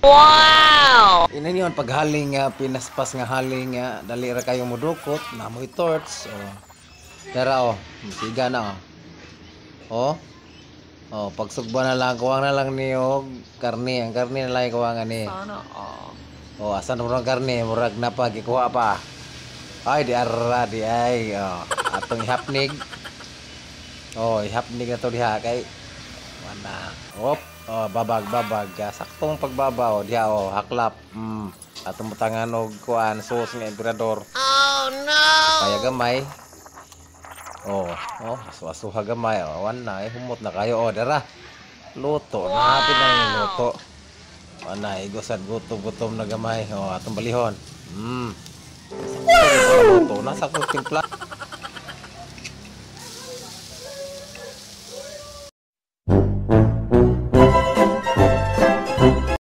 Wow! Ina niyon paghaling nga pinaspas nga haling nga dali ra kayo mudukot, namoy torch. Oh. Dara oh, siga na oh. Oh. Oh, pagsugba na lang, kuwang na lang ni og karne, ang karne na lang kuwangan ni. Sana all. Oh, asa na murag karne, murag na pa gikuha pa. Ay, di arra di ay. Oh, atong ihapnig. Oh, ihapnig na to diha kay wala. Op, oh, babag babag. Saktong pagbaba oh, diha oh, haklap. Atong butangan og kuan sauce nga Emperador. Oh no! Kaya gamay. Oh, oh, asu-asuha gamay. Oh, wan na, eh, humot na kayo. Oh, dara. Luto na, hapit na yung luto. Wan na, igosad gutom-gutom na gamay. Oh, atong balihon. Sakto wow! Luto na, sakto timpla.